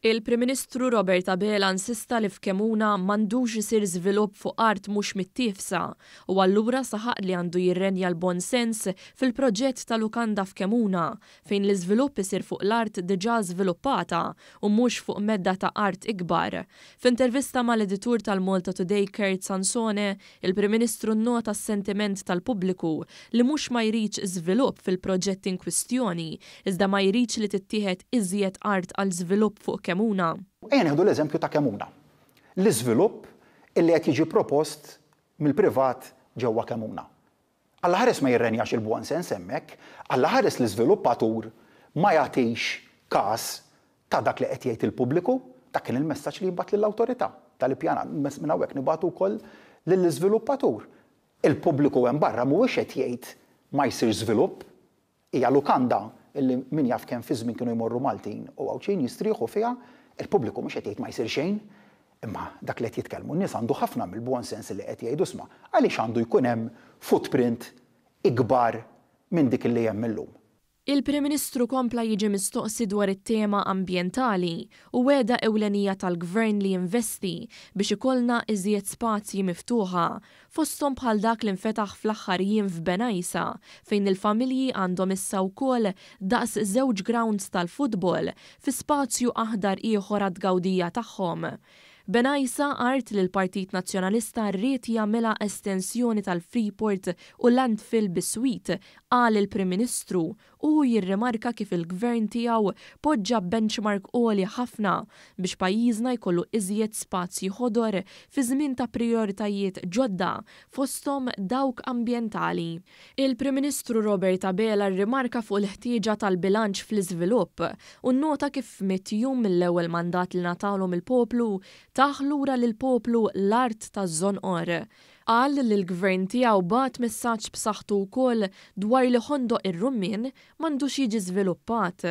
Il-Prim Ministru Robert Abela insista li f'Kemuna m'għandux isir żvilupp fuq art mhux mittiefsa u allura saħaq li għandu jirrenja l-bon sens fil-proġett ta' lukanda f'Kemuna fejn l-iżvilupp isir fuq l-art diġà żviluppata u mhux fuq medda ta' art ikbar. F'intervista mal-editur tal-Malta Today Kurt Sansone, il-Prim Ministru nnota s-sentiment tal-pubbliku li mhux ma jridx żvilupp fil-proġett inkwistjoni iżda ma jridx li tittieħed iżjed art għal żvilupp fuq Kemuna. Ejja nieħdu l-eżempju ta' Kemuna. L-iżvilupp illi qed jiġi propost mill-privat ġewwa Kemuna. Allaħares ma jirrenjax il-buon sens hemmhekk, allaħares l-iżviluppatur ma jagħtix każ ta' dak li qed jgħid il-pubbliku, dak kien il-messaġġ li jinbagħat lill-awtorità tal-ippjanar. Minn hawnhekk nibagħtu wkoll lill-iżviluppatur. Il-pubbliku hemm barra mhuwiex qed jgħid ma jsirx żvilupp, Hija lukanda li min jaf kemm fiż-żmien kienu jmorru Maltin u Għawdxin jistrieħu fiha. Il-pubbliku mhux qed jgħid ma jsir xejn, imma dak li qed jitkellmu n-nies għandu ħafna mill-buon sens li qed jgħidu isma' għaliex għandu jkun hemm footprint ikbar minn dik li hemm illum. Il-Prim Ministru kompla jiġi mistoqsi dwar it-tema ambjentali u wegħda ewlenija tal-Gvern li jinvesti biex ikollna iżjed spazji miftuħa fosthom bħal dak li nfetaħ fl-aħħar jiem f'Bengħajsa fejn il-familji għandhom issa wkoll daqs żewġ grounds tal-futbol fi spazju aħdar ieħor għat-tgawdija tagħhom. Bengħajsa art li l-Partit Nazzjonalista ried jagħmilha estensjoni tal-Freeport u landfill biswit, qal il-Prim Ministru u hu jirrimarka kif il-Gvern tiegħu poġġa benchmark għoli ħafna biex pajjiżna jkollu iżjed spazji ħodor fi żmien ta' prijoritajiet ġodda fosthom dawk ambjentali. Il-Prim Ministru Robert Abela rrimarka fuq il-ħtieġa tal-bilanċ fl-iżvilupp u nnota kif f'mitt jum mill-ewwel mandat li ngħatalhom il-poplu tah lura lill-poplu l-art taż-Żonqor. Qal li l-Gvern tiegħu bagħat messaġġ b'saħħtu wkoll dwar li Ħondoq ir-Rummien m'għandux jiġi żviluppat.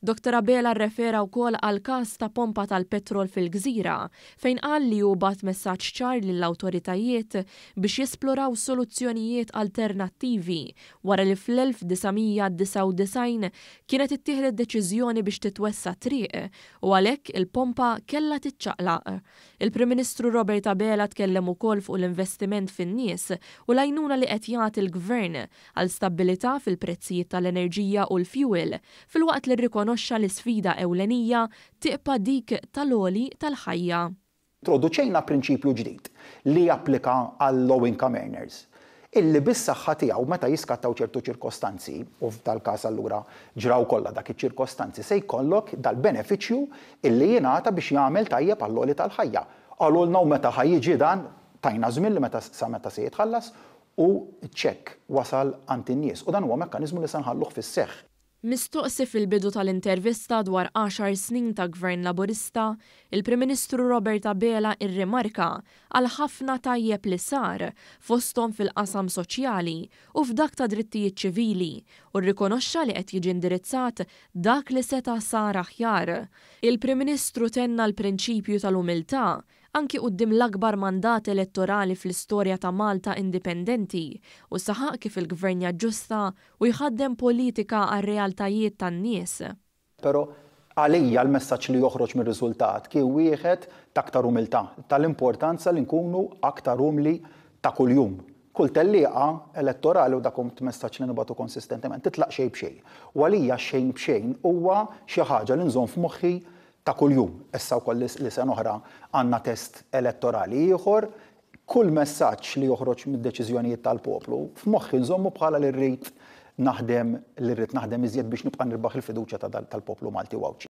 Dottor Abela rrefera wkoll għall-każ ta' pompa tal-petrol fil-Gżira, fejn qal li hu bagħat messaġġ ċar lill-awtoritajiet biex jesploraw soluzzjonijiet alternattivi wara li fl-1999 kienet ittieħdet deċiżjoni biex titwessa' triq u għalhekk il-pompa kellha tiċċaqlaq. Il-Prim Ministru Robert Abela tkellem ukoll fuq l-investiment fin-nies u l-għajnuna li qed jagħti l-Gvern għal stabbilità fil-prezzijiet tal-enerġija u l-fjuwil, filwaqt li rrikonoxxa li sfida ewlenija tiqpa' dik tal-għoli tal-ħajja. Introduċejna prinċipju ġdid li japplika għal-low income earners illi bis-saħħa tiegħu meta jiskattaw ċertu ċirkostanzi, u f'dal-każ allura ġraw kollha dak iċ-ċirkostanzi, se jkollok dal-benefiċċju illi jingħata biex jagħmel tajjeb għall-għoli tal-ħajja. Qalulna u meta ħa jiġi dan, tajna żmien li meta sa meta se jitħallas u ċ-ċekk wasal għand in-nies u dan huwa mekkaniżmu li se nħalluh fis-seħħ. Mistoqsi fil-bidu tal-intervista dwar għaxar snin ta' Gvern Laburista, il-Prim Ministru Robert Abela irrimarka għal ħafna tajjeb li sar, fosthom fil-qasam soċjali u f'dak ta' drittijiet ċivili u rrikonoxxa li qed jiġi indirizzat dak li seta' sar aħjar. Il-Prim Ministru tenna l-prinċipju tal-umiltà anki quddiem l-akbar mandat elettorali fl-istorja ta' Malta indipendenti u saħaq kif il-Gvern jaġġusta u jħaddem politika għar-realtajiet tan-nies. Però għalija l-messaġġ li joħroġ mir-riżultat kien wieħed ta' aktar umiltà, tal-importanza li nkunu aktar umli ta' kuljum. Kull tellieqa elettorali, u dak hu messaġġ li nibagħtu konsistentement, titlaq xejn b'xejn. U għalija x-xejn b'xejn huwa xi ħaġa li nżomm f'moħħi ta' kuljum. Issa wkoll li sena oħra għandna test elettorali ieħor, kull messaġġ li joħroġ mid-deċiżjonijiet tal-poplu, f'moħħi nżommu bħala li rrid naħdem li rrid naħdem iżjed biex nibqa' nirbaħ il-fiduċja tal-poplu Malti u Għawdxi.